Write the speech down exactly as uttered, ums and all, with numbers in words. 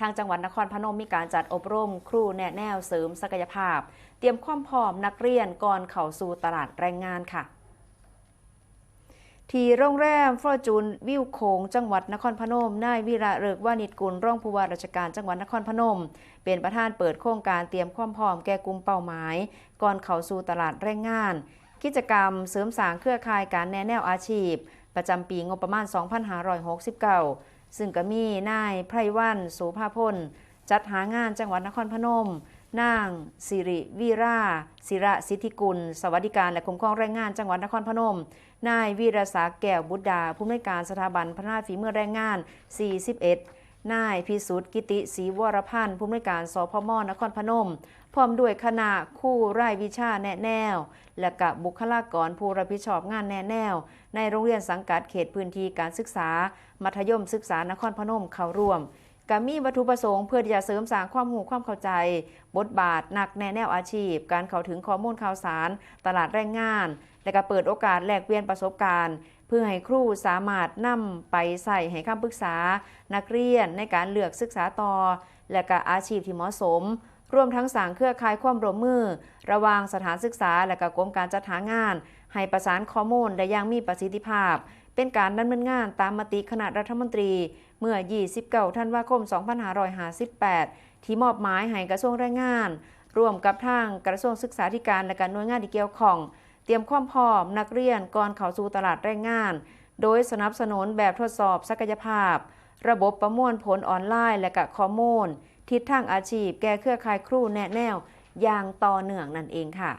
ทางจังหวัดนครพนมมีการจัดอบรมครูแนะแนวเสริมศักยภาพ เตรียมความพร้อมนักเรียนก่อนเข้าสู่ตลาดแรงงานค่ะ ที่โรงแรมฟอร์จูนวิวโขงจังหวัดนครพนม นายวีระฤกษ์วานิชกุล รองผู้ว่าราชการจังหวัดนครพนม เป็นประธานเปิดโครงการเตรียมความพร้อมแก่กลุ่มเป้าหมาย ก่อนเข้าสู่ตลาดแรงงาน กิจกรรมเสริมสร้างเครือข่ายการแนะแนวอาชีพ ประจำปีงบประมาณ สองพันห้าร้อยหกสิบเก้า ซึ่งก็มีนายไพรวัน โสภาพล จัดหางานจังหวัดนครพนม นางสิริวีรา ศิระสิทธิกุล สวัสดิการและคุ้มครองแรงงานจังหวัดนครพนม นายวีรศักดิ์แก้วบุตรดา ผู้อำนวยการสถาบันพัฒนาฝีมือแรงงาน สี่สิบเอ็ด นายพิสุทธิ์กิติศรีวรพันธ์ ผู้อำนวยการ สพม นครพนม พร้อมด้วยคณะครูรายวิชาแนะแนว และกะบุคลากรผู้รับผิดชอบงานแนะแนว ในโรงเรียนสังกัดเขตพื้นที่การศึกษา มัธยมศึกษานครพนมเข้าร่วม ก็มีวัตถุประสงค์เพื่อที่จะเสริมสร้างความรู้ความเข้าใจ บทบาทนักแนะแนวอาชีพ การเข้าถึงข้อมูลข่าวสาร ตลาดแรงงาน และก็เปิดโอกาสแลกเปลี่ยนประสบการณ์ เพื่อให้ครูสามารถนำไปใช้ให้คำปรึกษานักเรียนในการเลือกศึกษาต่อ และก็อาชีพที่เหมาะสม รวมทั้งสร้างเครือข่ายความร่วมมือ ระหว่างสถานศึกษา และก็กรมการจัดหางาน ให้ประสานข้อมูลได้อย่างมีประสิทธิภาพ เป็นการดำเนินงานตามมติคณะรัฐมนตรี เมื่อ ยี่สิบเก้า ธันวาคม สองพันห้าร้อยห้าสิบแปด ที่มอบหมายให้กระทรวงแรงงาน ร่วมกับทางกระทรวงศึกษาธิการ และก็หน่วยงานที่เกี่ยวข้อง เตรียมความพร้อมนักเรียนก่อนเข้าสู่ตลาดแรงงาน โดยสนับสนุนแบบทดสอบศักยภาพ ระบบประมวลผลออนไลน์ และก็ข้อมูล ทิศทางอาชีพแก่เครือข่ายครูแนะแนวอย่างต่อเนื่องนั่นเองค่ะ